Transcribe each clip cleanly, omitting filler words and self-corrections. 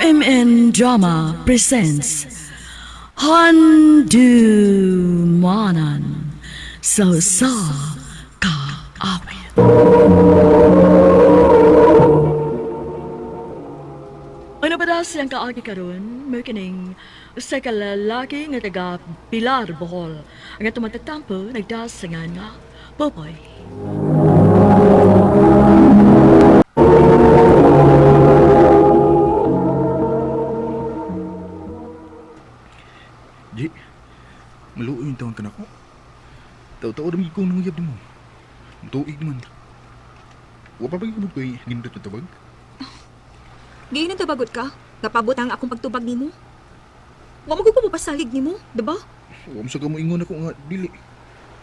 RMN Drama presents Handumanan sa sa Kaawit. Ano ba daw siyang kaagi karon? May kining sa kalalaki nga taga Pilar, Bohol. Ang atong magtatampo, nagdasangan nga Popoy. Ji, maluoy yung taon ka na ko. Tao-tao rami ko nang uyab mo. Tuig man. Wa pa pag ko nindot na tubag. Gayon ang tubagot ka. Napabot ang akong pagtubag nimo. Wa mo ko pasalig nimo, diba? Wa mo sa mo ingon ako nga dili.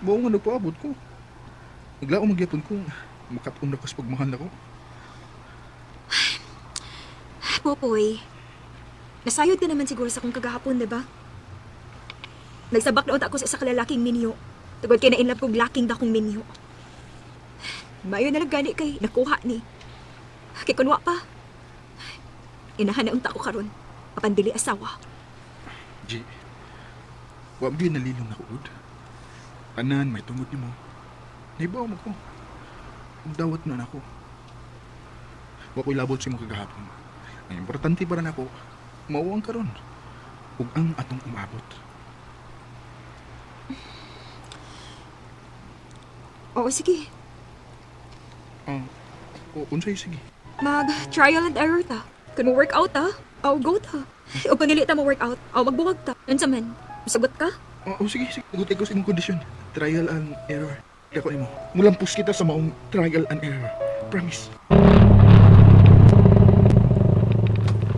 Mao nga nagpaabot ko. Naglaom magyapon ko makat-on na ko sa pagmahal nako. Popoy, nasayod ka naman siguro sa akong kagahapon, diba? Nagsabak na unta ako sa isa ka lalaking minyo. Tugod kay na-inlove kong laking dakong minyo. Mayo na lang gani kay nakuha ni. Kay kunwa pa. Inahan na unta ko karon. Apan dili asawa. Ji, wa mo nalilong na ko. Tanan may tungod nimo. Naibaw mo ko. Ug dawat na nako. Wa ko'y labot sa imong kagahapon. Ang importante para nako, mao ang karon. Ug ang atong umabot. Oo, sige. Ah, o unsay sige. Mag trial and error ta. Kung mo work out ta, aw go ta. O kung dili ta mo work out, aw magbuwag ta. Unsa man? Musagot ka? Oh, oh, sige, sige. Sagot ko sa imong kondisyon. Trial and error. Ako nimo. Mulampos kita sa maong trial and error. Promise.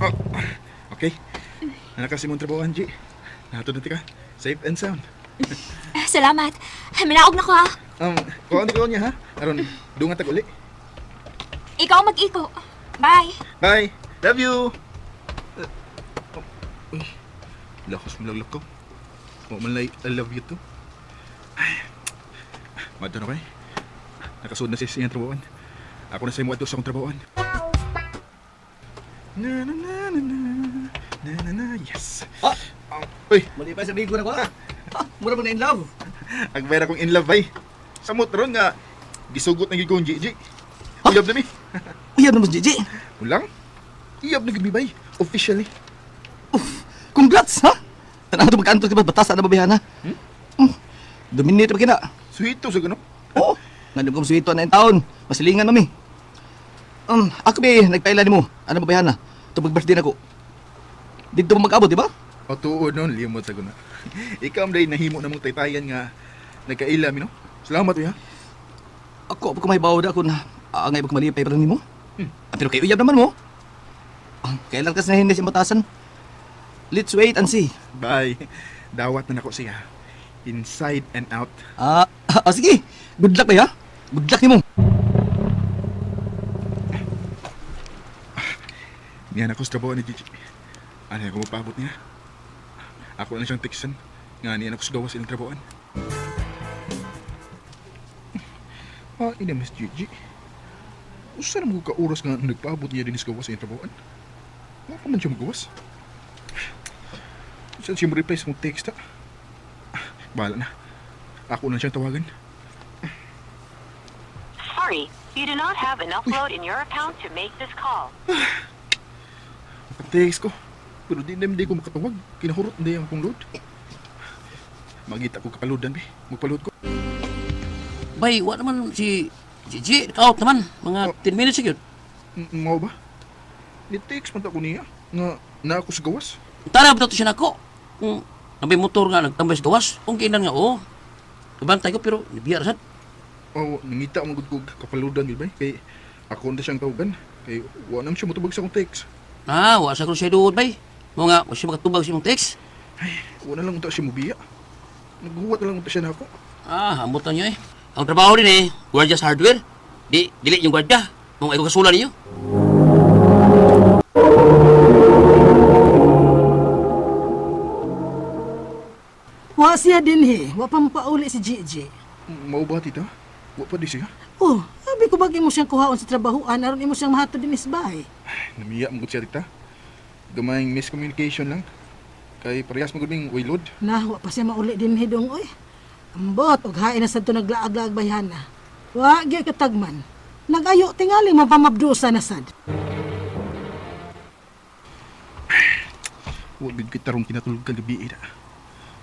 Oh, okay. Nana kasi mong trabaho, Angie. Nato na ka. Safe and sound. Salamat. Minaog na ko ha. Kuha ni ko niya ha. Aron, dunga tag uli. Ikaw mag-iko. Bye. Bye. Love you. Oh, uy, lakas mo laglak ko. Wa man lay, I love you too. Ay, madto na kay. Nakasud na siya sa iyang trabahoan. Ako na sa imo adto sa akong trabahoan. Na na na na na na na na, yes. Ah! Uy, Mali pa sa amigo na ko ah. Ah, mura mo na in love. agbayra kong in love ay. Samot ron nga gisugot na gyud ko ang Gigi. Uyab na mi. Uyab na mo si Gigi. Ulang? Iyab na gyud mi bay. Officially. Uff, congrats ha. Tanaw to magkanto ka ba batas ana babihana. Hmm? Dominate ba kina? Suhito sa gano. Oo. Ngano kong suwito na in taon. Masilingan mami. Ako ba nagpaila nimo. Ano babihana? Tubag birthday na ko. Dito mo mag-abot, di ba? O tuod nun, limot sa guna. Ikaw ang dahil nahimo na mong taytayan nga nagkaila mi no. Salamat uy ha. Ako, pag may bawod ako na aangay pag malipay pa lang nimo. Ah, pero kay uyab naman mo. Ah, kailan kasi nahindi si batasan? Let's wait and see. Bye. Dawat na nako siya. Inside and out. Ah, ah, sige. Good luck ba ya? Good luck nimo. Niya na ko sa trabaho ni Gigi. Ano ako magpaabot niya? Ako na siyang textan. Nga niya na ko sa gawas ilang trabahoan. Ah, ina Miss Gigi. Usa na mo ka oras nga nagpaabot niya din sa gawas ilang trabahoan. Wala pa man siya magawas. Saan siya mo-reply sa mong text ha? Bahala na. Ako na siyang tawagan. Sorry, you do not have enough load in your account to make this call. Nakatext ko. Pero di na di ko makatawag. Kinahurot na ang akong load. Magita ko kapaludan, be. Magpalud ko. Bay, wa naman si Gigi, naka-out naman. Mga 10 minutes yun. Mao ba? Ni-text man ta ko niya. Nga, na ako sa gawas. Tara, ba ito siya nako? Kung nabay motor nga, nagtambay sa gawas. Kung kailan nga, oo. Kabantay ko, pero nabiyar sad. O, nangita mo gud ko kapaludan, gud bay. Kay, ako na siyang tawagan. Kay, wa na siya motubag sa akong text. Ah, wa sa ko siya doon, bay. Mo nga, wa siya makatubag sa imong text. Ay, wa na lang unta siya mobiya. Naghuwat na lang unta siya na ako. Ah, ambot na niyo eh. Ang trabaho din eh, gwardiya sa hardware. Di, dili yung gwardiya. Mong ay ko kasulan ninyo. Wa siya dinhi, wa pa mapauli si Gigi. Mao ba, tita? Wa pa di siya. Oh, sabi ko bag imo siyang kuhaon sa trabahoan aron imo siyang mahatod dinhi sa bahay. Ay, namiya mo gud siya, tita. Gamayng miscommunication lang. Kay parehas mo gud ming way load. Na, wa pa siya mauli dinhi dong oy. Ambot og hain na sad to naglaag-laag bayhana. Wa gyud katagman. Nagayo tingali mapamabdusa na sad. Wa gud kita rong kinatulog kagabi eh, da.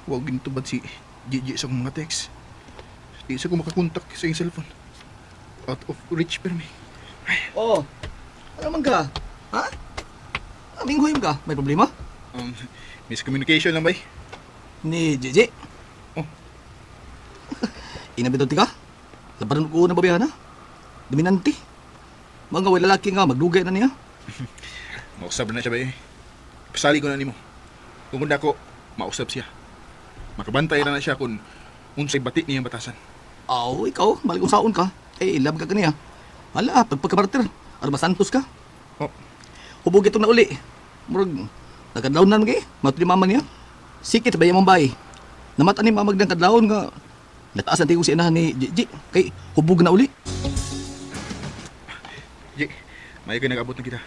Wa gud tubad si Gigi sa akong mga text. Di sa ko makakontak sa iyang cellphone. Out of reach pero mi. Oh, ano man ka? Ha? Aming huyom ka? May problema? Miscommunication lang bay. Ni JJ? Oh. Inabi daw ka? Labaran ko na babihan ha? Dominante. Mga way lalaki nga, magdugay na niya. Mausab na siya bay. Pasali ko na nimo. Tungod ako, mausab siya. Makabantay na na siya kung unsay bati niyang batasan. Aw, ikaw, balik kung saon ka. Eh, ilab ka kaniya. Hala, pagpagkabarter, arba Santos ka. Oh. Hubog itong na uli. Murag, nagkadlaw na mga eh. Matu ni mama niya. Sikit ba yung mambay? Namata ni mamag ng kadlawon nga. Nataas ang tingog si inahan ni Gigi. Kay, hubog na uli. Ji, may ka nag-abot na kita.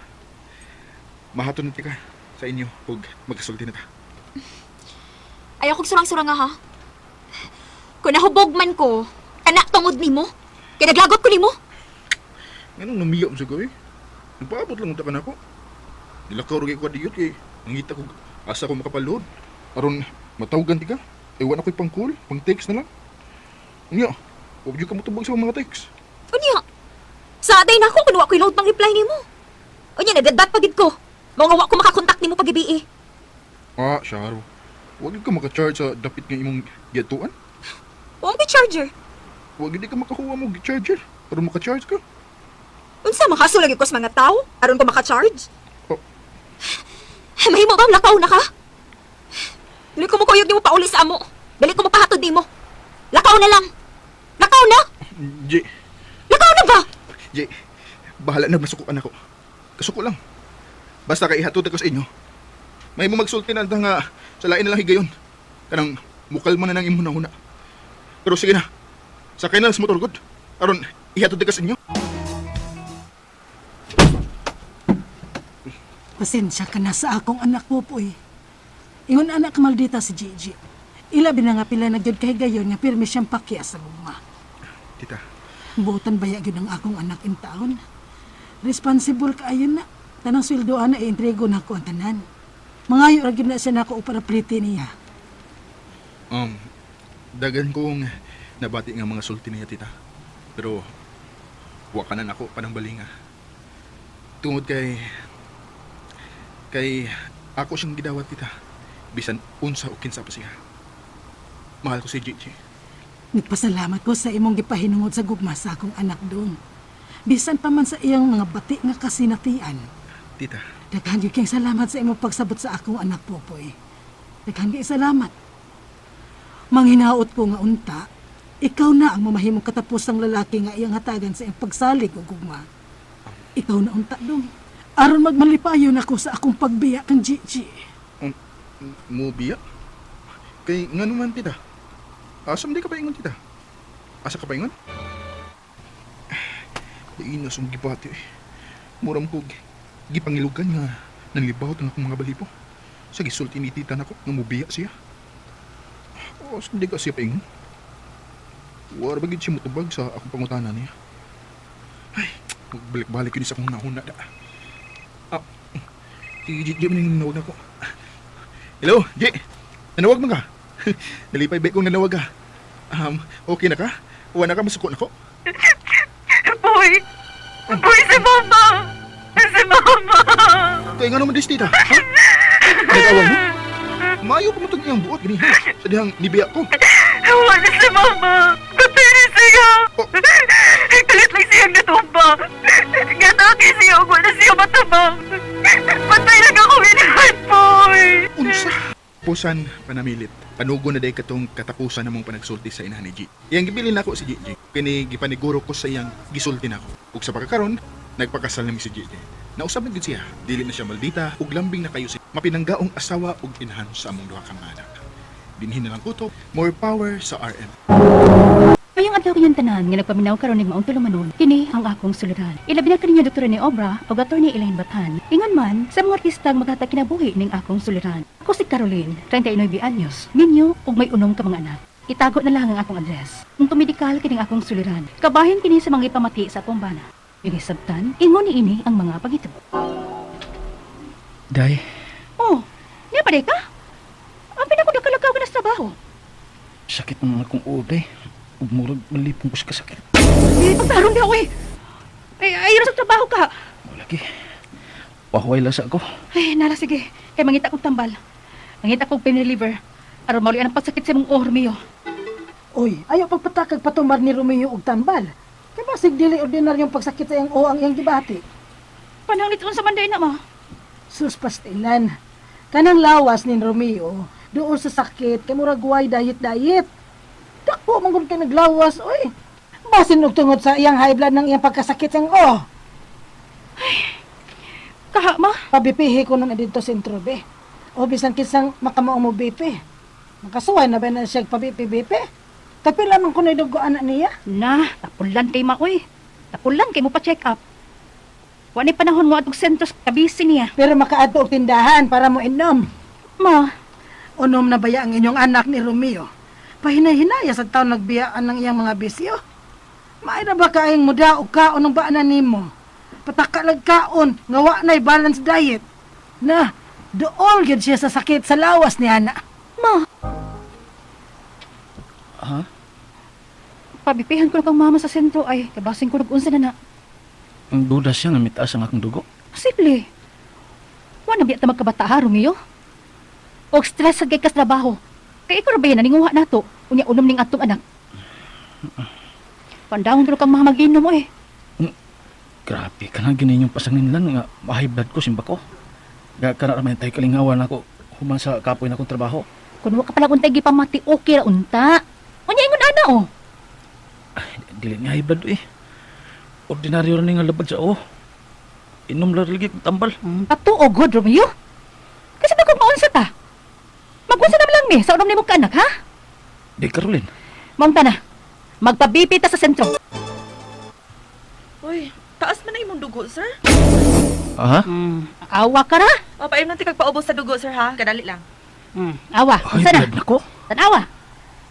Mahaton na tika sa inyo ug magkasulti na ta. Ayaw kong surang-surang nga ha. Kung nahubog man ko, anak tungod nimo. Kay naglagot ko nimo. Nganong namiya mo sa gawi? Nagpaabot lang unta ka nako. Nilakaw ra ko kadiyot kay nangita ko asa ko makapaload. Aron matawgan ti ka. Ewan ako'y pang call, pang text na lang. Unya, huwag ka motubag sa mga text. Unya. Sa aday na ako kun wa ko'y load pang reply nimo. Unya nadadbat pagid ko. Mao nga wa ko makakontak nimo pag-gabi eh. Ah, syaro. Huwag gyud ka maka-charge sa dapit nga imong giyatuan. Wa mo charger. Huwag gyud ka makakuha mo charger. Aron maka-charge ka. Unsa makaso lagi ko sa mga tao aron ko maka-charge? Oh. Mahimo ba lakaw na ka? Dili ko mokuyog nimo pauli sa amo. Dili ko mopahatod nimo. Lakaw na lang. Lakaw na. J, Lakaw na ba? J, bahala na masukuan ako. Kasuko lang. Basta kay ihatod ako sa inyo. May mo magsulti na nga sa lain na lang higayon. Kanang mukal man na nang imong hunahuna. Pero sige na. Sakay na lang sa motor god. Aron ihatod ako sa inyo. Pasensya ka na sa akong anak ko po eh. Ingon anak maldita si Gigi. Ilabi na nga pila na gyud kay gayon nga pirmi siyang pakya sa gugma. Tita, Buotan baya gyud ang akong anak in taon. Responsible kaayo na. Tanang sweldo ana iintrigo na ako ang tanan. Mangayo ra gyud na siya nako para pliti niya. um, dagan kong nabati nga mga sulti niya, tita. Pero, wa ka na nako panang balinga. Tungod kay, kay ako siyang gidawat, tita. Bisan unsa o kinsa pa siya. Mahal ko si Gigi. Nagpasalamat ko sa imong gipahinungod sa gugma sa akong anak dong. Bisan pa man sa iyang mga bati nga kasinatian. Tita, Daghan gyud kayong salamat sa imong pagsabot sa akong anak Popoy. Daghan kayong salamat. Manghinaot ko nga unta, ikaw na ang mamahimong katapusang lalaki nga iyang hatagan sa iyang pagsalig og gugma. Ikaw na unta dong. Aron magmalipayon ako sa akong pagbiya kang Gigi. mo biya? Kay nga naman, tita. Asam di ka paingon, tita? Asa ka paingon? Inas ang gibati eh. Muram ko gipangilugan nga nanlibawt ang akong mga balipo. Sa gisulti ni tita nako nga mubiya siya. Asam di ka siya paingon? Wala ba gid siya mutubag sa akong pangutana niya? Ay, magbalik-balik yun sa akong nahuna da. Ah, si Gigi man yung nanawag nako. Hello, G. Nanawag man ka. Nalipay ba kong nanawag ka? Okay na ka? Wala ka, masuko na ko. Boy! Boy, si Mama! Si Mama! Kaya nga naman dis, tita. Ha? Nag-away mo? Maayo pa mo itong iyang buot, gani ha? Sa dihang nibiya ko. Wala si Mama! Patay na siya! Oh. Kalit lang siyang natumba! Gatake siya! Wala siya matabang! Patay lang ako inahan, boy! Unsa? Pusan panamilit. Panugo na day katong katapusan namong panagsulti sa inahan ni G. Iyang gibilin nako si Gigi. Kini gipaniguro ko sa iyang gisulti nako. Ug sa pagkakaron, nagpakasal nami si Gigi. Nausab na gid siya. Dili na siya maldita ug lambing na kayo siya. Mapinanggaong asawa ug inahan sa among duha ka mga anak. Dinhin na lang kutob, more power sa RM. Ayaw Maayong adlaw kanyang tanan nga nagpaminaw karon ning maong tulumanon. Kini ang akong suliran. Ilabi na kaninyo Dr. Rene Obra ug Attorney Elaine Batan. Ingon man sa mga artistang maghatag kinabuhi ning akong suliran. Ako si Caroline, 39 anyos, minyo ug may unom ka mga anak. Itago na lang ang akong address. Kung tumedikal kining akong suliran, kabahin kini sa mga ipamati sa akong bana. Yung sabtan, ingon ni ini ang mga pagitabo. Day, Oh, niya pa ka? Ang pinakudakalakaw ka na sa trabaho. sakit naman akong uod eh. Ug murag malipong ko sa kasakit. Eh, pagtarong di ako eh. Ay, ayaw na sa trabaho ka. Mo lagi. Pahuway lang sa ako. Ay, nala sige. Kay mangita kong tambal. Mangita kong pain reliever. Aron mauli ang pagsakit sa mong Romeo. Uy, ayaw pagpatakag patumar ni Romeo og tambal. Kay basig dili ordinaryong pagsakit sa iyang o ang iyang gibati. Pananglit unsa man day na ma. Sus pastilan. Kanang lawas ni Romeo doon sa sakit kay murag way diet-diet. Dako man gud kay naglawas oy. Basin og tungod sa iyang high blood ng iyang pagkasakit sang o. Kaha ma. Pabipihi ko nun dito sa sentro be. O bisan kisang makamao mo BP. Makasuway na ba na siya pabipi-BP? Kapila man ko na dugo anak niya. Na, tapulan kay ma oy. Tapulan kay mo pa check up. Wa ni panahon mo atong sentro sa kabisi niya. Pero makaadto og tindahan para mo inom. Ma, Unom na baya ang inyong anak ni Romeo? Pahinay-hinaya sa taon nagbiyaan ng iyang mga bisyo. Maay na ba kaayong muda o kaon ng baanan nimo? Patakalag kaon, nga wa na'y balance diet. Na, dool gyud siya sa sakit sa lawas ni ana. ma. Ha? Pabipihan ko na kang mama sa sentro ay kabasin ko nag-unsa na na. Ang duda siya nga mitaas ang akong dugo. Posible. Wa na biya ta magkabata ha, Romeo? Og stress sa kay kas trabaho. Kay ikaw ra ba yan naninguha nato? Unya unom ning atong anak. Pandahon ko kang mama mag-inom mo eh. Grabe ka na gini yung pasangin lang nga high blood ko simba ko. Nga kana ra man tay kalingawan ako human sa kapoy na akong trabaho. Kun wa ka pala untay gipamati, okay ra unta. Unya ingon ana oh. Dili nga high blood eh. Ordinaryo ra ni nga labad sa o. Inom lang lagi kong tambal. Patuo good Romeo. Kasi ba kung maunsa ta? Magunsa na lang mi sa unom nimo kaanak ha? Di Caroline. Maunta na. Magpabipi ta sa sentro. Uy, taas man na imong dugo, sir. Aha. Awa ka ra. O, paim lang tikag paubos sa dugo, sir, ha? Kadali lang. Awa. High Unsa na? blood na ko. Tanawa.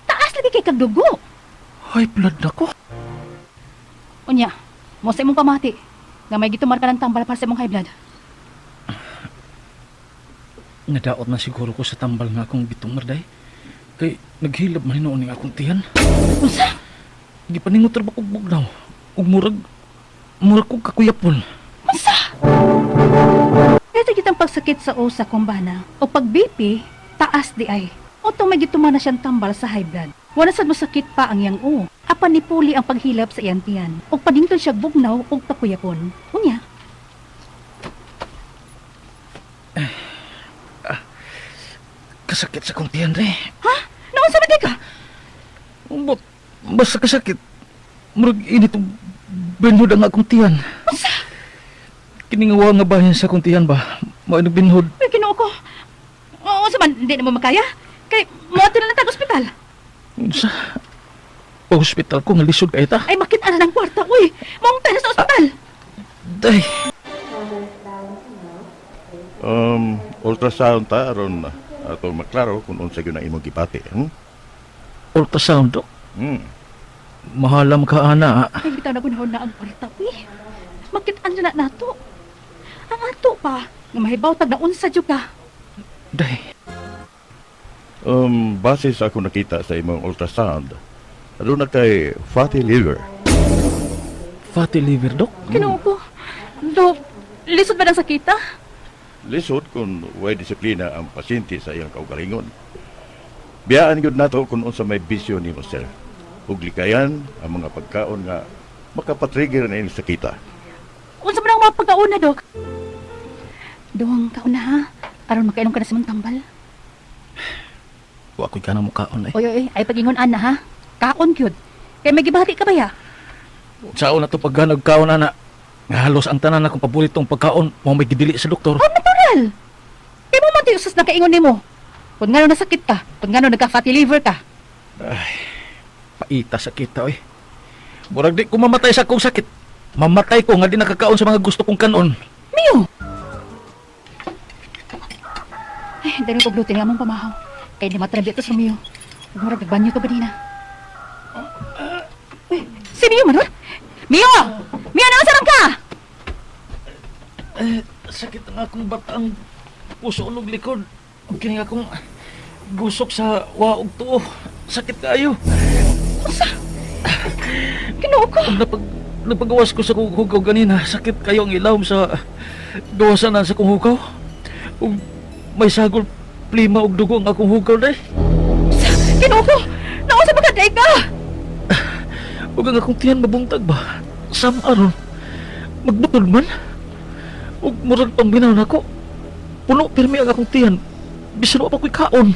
Taas lagi kay kag dugo. High blood na ko. Unya, mo sa imong pamati nga may gitumar ka ng tambal para sa imong high blood. Nadaot na siguro ko sa tambal nga akong gitumar day. Kay naghilab man hinuon ning akong tiyan. Unsa? Gipaningot ra ba kog bugnaw. Ug murag murag kog kakuyapon. Unsa? Ito kitang pagsakit sa usa kumbana o pag BP, taas di ay. Otong may gitumar na siyang tambal sa high blood. Wala sad mosakit pa ang iyang o. Apan nipuli ang paghilab sa iyang tiyan. Og padington siya bugnaw og kakuyapon. Unya, Kasakit sa akong tiyan re. ha? Naunsa man di ka? But, basta kasakit. Murag init og binhod ang akong tiyan. Unsa? Kiningawa nga bahin sa akong tiyan ba? Mao binhod. Ay, Ginoo ko. Oo, unsa man di na mo makaya? Kay moadto na lang tag ospital. Unsa? Pa hospital ko nga lisod kay ta. Ay makita na ng kwarta, uy. Maong na sa ospital. Day. Ultrasound ta aron ato maklaro kung unsa gyud ang imong gibati. Hmm? Ultrasound dok. Hmm. Mahalam ka ana. Ay, bitaw na gunahon na ang kwarta, uy. Makit-an na nato. Ang ato pa, nga mahibaw tag naunsa jud ka. Day. Base sa ako nakita sa imong ultrasound, aduna kay fatty liver. Fatty liver dok. Kinuo ko. Dok, lisod ba ng sakita? Lisod kung way disiplina ang pasyente sa iyang kaugalingon. Biyaan gyud nato kung unsa may bisyo nimo sir. Ug likayan ang mga pagkaon nga makapatrigger na ining sakita. Unsa man ang mga pagkauna, Dok? Dong, kauna ha. Aron makainom ka na sa mong tambal. Wa ko'y kanang mukaon ay. Oy, oy, oy, ay pagingon ana ha. Kaon gyud. Kay may gibati ka ba ya? Sao na to pagka nagkaon ana. Nga halos ang tanan akong paboritong pagkaon mao may gidili sa doktor. Oh, natural. Kay mo man tayo usas nakaingon nimo. Kung ngano nasakit ka, kung ngano nagka fatty liver ka. Paita sa kita oy. Murag di ko mamatay sa akong sakit. Mamatay ko nga di nakakaon sa mga gusto kong kanon. Mio! Ay, dali ko glutin nga among pamahaw. Kay di matrabi ito sa Mio. Ug murag nagbanyo ka ba nina? Uy, si Mio man nun? Mio! Mio, naunsa ka? Eh, sakit ang akong batang puso og likod. Ug kini akong gusok sa waog tuo. Sakit kaayo. Unsa? Ginoo ko. Ug napagawas ko sa kong hugaw ganina, sakit kayo ang ilawom sa gawasan na sa kong hugaw. Ug may sagol plima og dugo ang akong hugaw day. Unsa? Ginoo ko. Naunsa ba ka day ka? Ug ang akong tiyan mabuntag ba? Sam aron magbutod man. Ug murag pambinaw nako. Puno pirmi ang akong tiyan. Bisan wa pa ko'y kaon.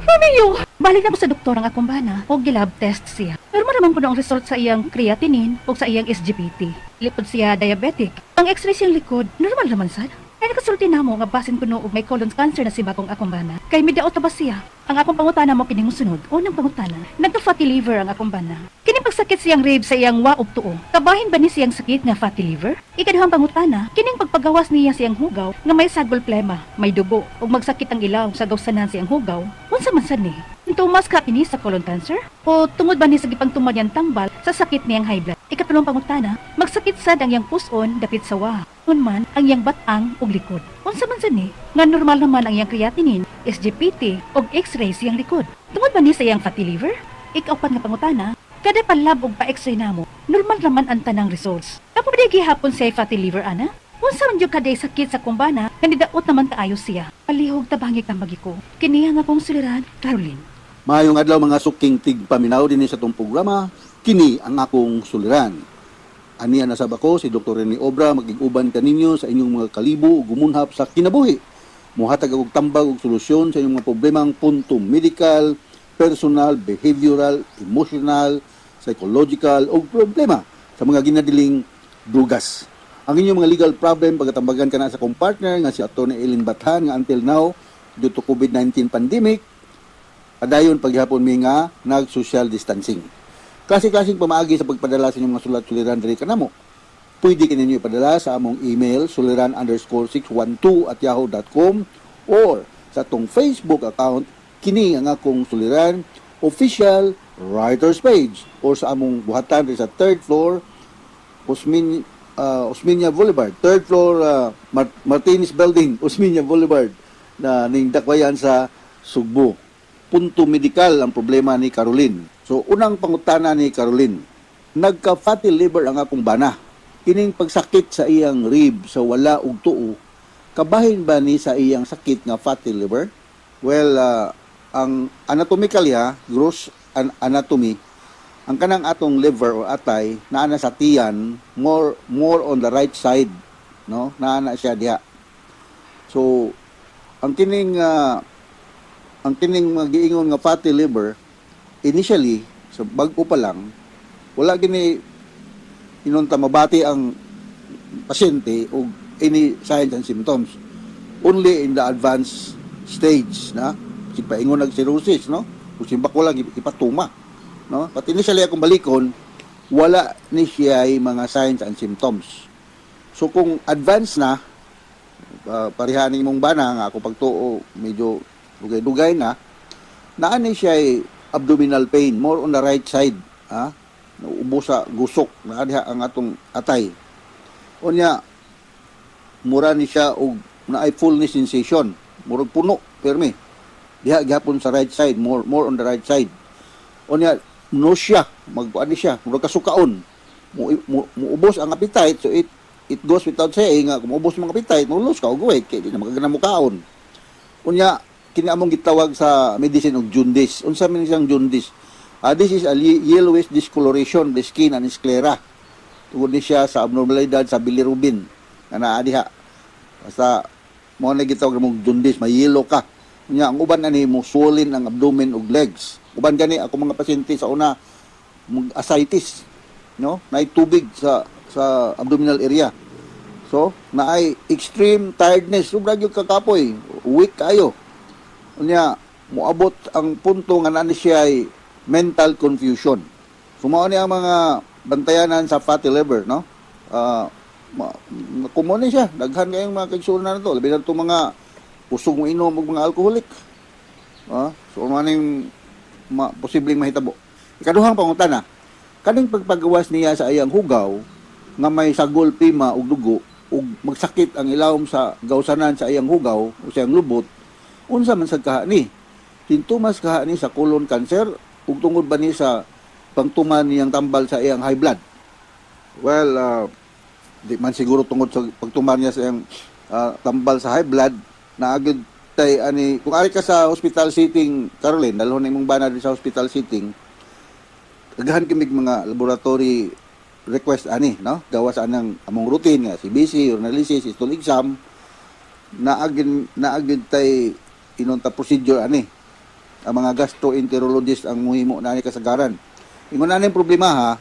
Romeo! Balik na ko sa doktor ang akong bana og gilab test siya. Pero naman po ang result sa iyang creatinine o sa iyang SGPT. Lipod siya diabetic. Ang x-ray siyang likod, normal naman sad. Ay nakasulti na mo nga basin kuno og may colon cancer na si bagong akong bana. Kay midaot na ba siya? Ang akong pangutana mo kining mosunod. Unang pangutana, nagka-fatty liver ang akong bana. Kini pagsakit siyang rib sa iyang waob tuo. Kabahin ba ni siyang sakit nga fatty liver? Ikaduhang pangutana, kining pagpagawas niya siyang hugaw nga may sagol plema, may dugo ug magsakit ang ilaw sa gawsanan siyang hugaw. Unsa man sad ni? Tumas ka kini sa colon cancer? O tungod ba ni sa gipangtumad niyang tambal sa sakit niyang high blood? Ikatulong pangutana, magsakit sad ang iyang puson dapit sa wa. Un man ang iyang batang ug likod. Unsa man sad ni? Nga normal naman ang iyang creatinine, SGPT ug X-ray siyang likod. Tungod ba ni sa iyang fatty liver? Ikaupat nga pangutana, kada palab og pa-X-ray namo, normal naman ang tanang results. Kapo ba di gihapon siya fatty liver ana? Unsa man gyud kaday sakit sa kumbana, kandidaot naman kaayo siya. Palihog tabangi kang ko. Kini ang akong suliran, Caroline. Maayong adlaw mga suking tigpaminaw dinhi sa atong programa, kini ang akong suliran. Aniya nasab ako si Dr. Rene Obra magig-uban kaninyo sa inyong mga kalibo ug gumunhap sa kinabuhi. Muhatag og tambag ug solusyon sa inyong mga problemang punto medical, personal, behavioral, emotional, psychological ug problema sa mga ginadiling drugas. Ang inyong mga legal problem pagatambagan kana sa akong partner nga si Atty. Eileen Bathan nga until now due to COVID-19 pandemic padayon paghapon mi nga nag-social distancing. Klase-klaseng pamaagi sa pagpadala sa inyong mga sulat suliran diri kanamo. Pwede kininyo ipadala sa among email suliran_612@yahoo.com or sa atong Facebook account kini ang akong suliran official writers page or sa among buhatan diri sa third floor Osmeña Boulevard, third floor Martinez Building, Osmeña Boulevard na ning dakbayan sa Sugbo. Punto medikal ang problema ni Caroline. So, unang pangutana ni Caroline, nagka-fatty liver ang akong bana. Kining pagsakit sa iyang rib sa wala og tuo, kabahin ba ni sa iyang sakit nga fatty liver? Well, ang anatomically ha, gross anatomy, ang kanang atong liver or atay naa na sa tiyan, more more on the right side, no? Naa na siya diha. So, ang kining mga giingon nga fatty liver initially sa bag-o pa lang wala gini inunta mabati ang pasyente og any signs and symptoms, only in the advanced stage na si paingon nag cirrhosis, no, kung simbako lang ipatuma, no. But initially akong balikon wala ni siya mga signs and symptoms. So kung advanced na, pareha ni imong bana nga ako pagtuo medyo dugay-dugay na, naa ni siya abdominal pain more on the right side, ha, naubo sa gusok naa diha ang atong atay. Unya mura ni siya og naay fullness sensation, murag puno permi diha gihapon sa right side, more more on the right side. Unya nausea, magkuan ni siya, murag kasukaon, muubos ang appetite. So it goes without saying nga kung muubos ang appetite, mo lose ka og weight kay di na makagana mo kaon. Unya kini among gitawag sa medicine og jaundice. Unsa man siyang jaundice? This is a yellowish discoloration of the skin and sclera. Tungod ni siya sa abnormalidad sa bilirubin nga naa diha. Basta mo na gitawag mong jaundice, may yellow ka. Unya ang uban ani mo swollen ang abdomen ug legs. Uban gani ako mga pasyente sa una mag ascites, no? Naay tubig sa abdominal area. So, naay extreme tiredness, sobra gyud kakapoy, weak kayo. Unya moabot ang punto nga naa ni siya ay mental confusion. So mao ni ang mga bantayanan sa fatty liver, no? Common ni siya. Daghan kayong mga kaigsuonan nato. Labi na itong mga kusog mo inom og mga alcoholic. So maning posibleng mahitabo. Ikaduhang pangutana, kaning pagpagawas niya sa iyang hugaw nga may sagol pima og dugo ug magsakit ang ilawom sa gawsanan sa iyang hugaw o sa iyang lubot, unsa man sad kaha ni? Sintomas kaha ni sa colon cancer ug tungod ba ni sa pangtuman niyang tambal sa iyang high blood? Well, di man siguro tungod sa pagtuman niya sa iyang tambal sa high blood. Naagid tay ani kung ari ka sa hospital sitting, Caroline, dalhon imong bana sa hospital sitting, daghan kimig mga laboratory request ani, no? Gawas anang among routine nga CBC, urinalysis, stool exam, naagin tay inunta procedure ani. Ang mga gastroenterologist ang muhimo na ani kasagaran. Ingon ani problema ha,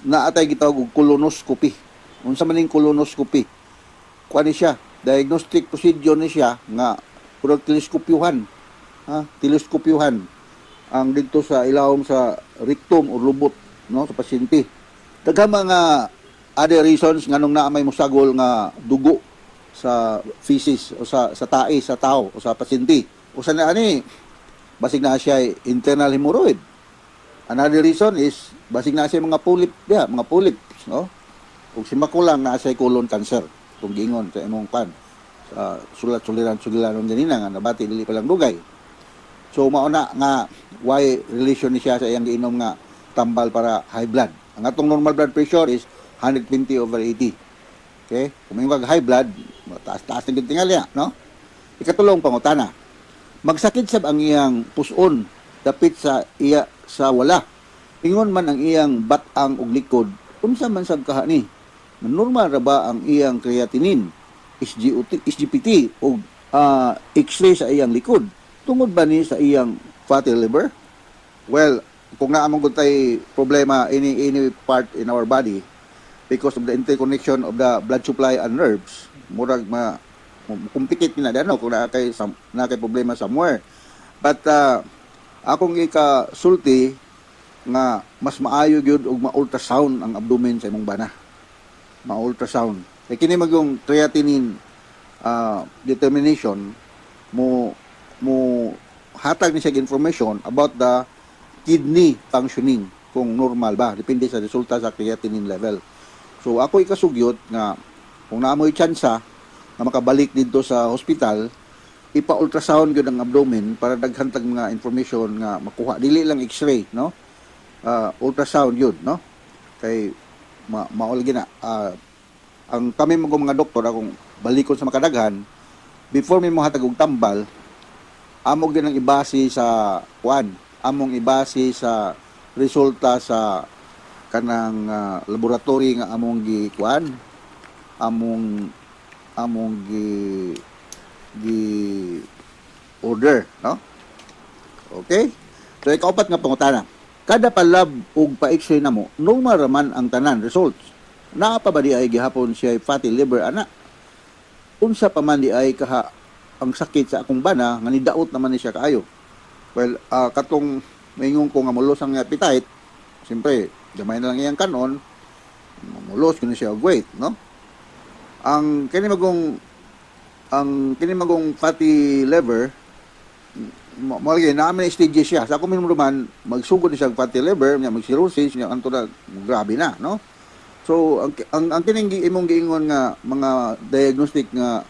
naatay gitawag og colonoscopy. Unsa man ning colonoscopy? Kuan ni siya, diagnostic procedure ni siya nga purag teleskopyuhan. Ha, teleskopyuhan ang didto sa ilawom sa rectum o lubot, no, sa pasyente. Daghang mga other reasons nganong naa may musagol nga dugo sa feces o sa tae sa tao o sa pasyente. O sa na ani basig na siya internal hemorrhoid. Another reason is basig na siya mga polyp diha, mga polyps, no? Ug si makulang naa siya colon cancer kung giingon sa imong kan sa sulat suliran sugilanon ganina nga nabati dili pa lang dugay. So mao na nga why relation ni siya sa iyang giinom nga tambal para high blood. Ang atong normal blood pressure is 120 over 80. Okay? Kung may high blood, taas-taas na gyud tingali, no? Ikatulong pangutana. Magsakit sab ang iyang puson dapit sa iya sa wala. Ingon man ang iyang bat-ang og likod, unsa man sab kaha ni? Normal ra ba ang iyang creatinine, SGOT, SGPT o X-ray sa iyang likod? Tungod ba ni sa iyang fatty liver? Well, kung naa man gud tay problema any part in our body, because of the interconnection of the blood supply and nerves, murag ma complicate na no kung naa kay problema somewhere. But akong ikasulti nga mas maayo gyud og ma-ultrasound ang abdomen sa imong bana. Ma-ultrasound. Kay kini magyung creatinine determination mo mo hatag ni siya information about the kidney functioning, kung normal ba, depende sa resulta sa creatinine level. So ako ikasugyot nga kung naa mo'y tsansa nga makabalik didto sa hospital, ipa-ultrasound gyud ang abdomen para daghan tag mga information nga makuha, dili lang x-ray, no? Ultrasound yun, no? Kay mao lagi na ang kami mga doktor, akong balikon sa makadaghan, before mi mohatag og tambal, amo gyud ang ibase sa kuan, among ibase sa resulta sa kanang laboratory nga among gi kuan, among among gi gi order, no? Okay, so ikaupat nga pangutana. Kada pa-lab ug pa-x-ray namo, normal raman ang tanan results. Naa pa ba di ay gihapon siya fatty liver ana? Unsa pa man di ay kaha ang sakit sa akong bana nga nidaot naman ni siya kaayo? Well, katong maingon ko nga mulos ang appetite, siyempre gamay na lang iyang kanon, mulos kuno siya og weight, no? Ang kini magong fatty liver, mo lagi naa man stages siya. Sa ako minum, magsugod ni siya og fatty liver nya, mag cirrhosis nya, anto na grabe na, no? So ang kining imong giingon nga mga diagnostic nga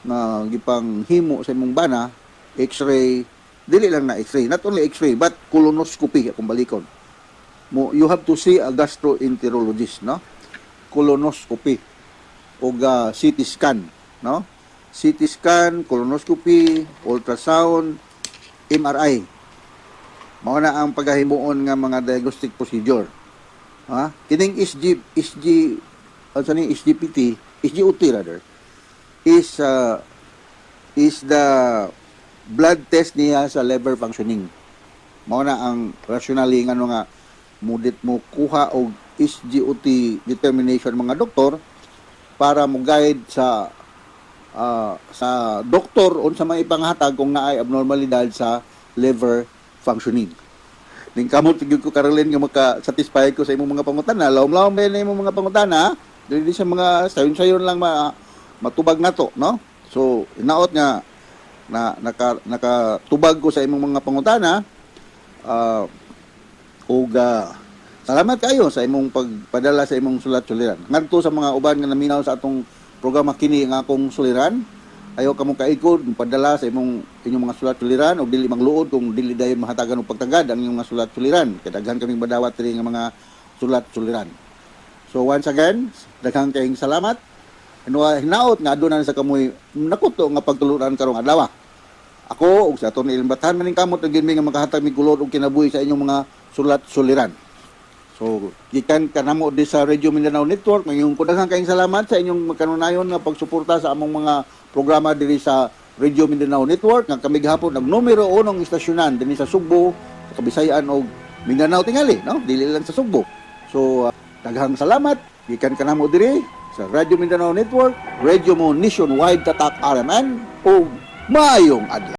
nga gipang himo sa imong bana, x-ray, dili lang na x-ray, not only x-ray but colonoscopy. Akong balikon mo, you have to see a gastroenterologist, no? Colonoscopy o CT scan, no? CT scan, colonoscopy, ultrasound, MRI. Mao na ang pagahimuon nga mga diagnostic procedure. Ha? Kining SG SG ano ni SGPT, SGOT rather, is the blood test niya sa liver functioning. Mao na ang rationale ngano nga mudit mo kuha og SGOT determination mga doktor para mo guide sa doktor unsa may ipanghatag kung naay abnormalidad sa liver functioning. Ning kamot gyud ko, Caroline, nga maka-satisfy ko sa imong mga pangutana. Lawom-lawom ba na imong mga pangutana? Dili sa mga sayon-sayon lang matubag nato, no? So, inaot nga na nakatubag ko sa imong mga pangutana. Ug salamat kayo sa imong pagpadala sa imong sulat suliran. Ngadto sa mga uban nga naminaw sa atong programa, kini nga akong suliran. Ayaw kamo kaikod padala sa inyong mga sulat suliran og dili mangluod kung dili dayon mahatagan og pagtagad ang inyong mga sulat suliran. Kay daghan kaming madawat diri nga mga sulat suliran. So once again, daghang kayong salamat. Hinaot nga aduna sa kamoy nakuto nga pagtulunan karong adlaw. Ako ug sa aton Ilimbataan, maningkamot na gyud mi nga makahatag mig kulor og kinabuhi sa inyong mga sulat suliran. So, gikan kanamo di sa Radio Mindanao Network, mayong ko daghang kayong salamat sa inyong makanunayon nga pagsuporta sa among mga programa diri sa Radio Mindanao Network nga kami gihapon ang numero unong istasyonan dinhi sa Sugbo, sa Kabisayan og Mindanao tingali, no? Dili lang sa Sugbo. So, daghang salamat gikan kanamo diri sa Radio Mindanao Network, Radio Mo Nationwide, Tatak RMN, ug maayong adlaw.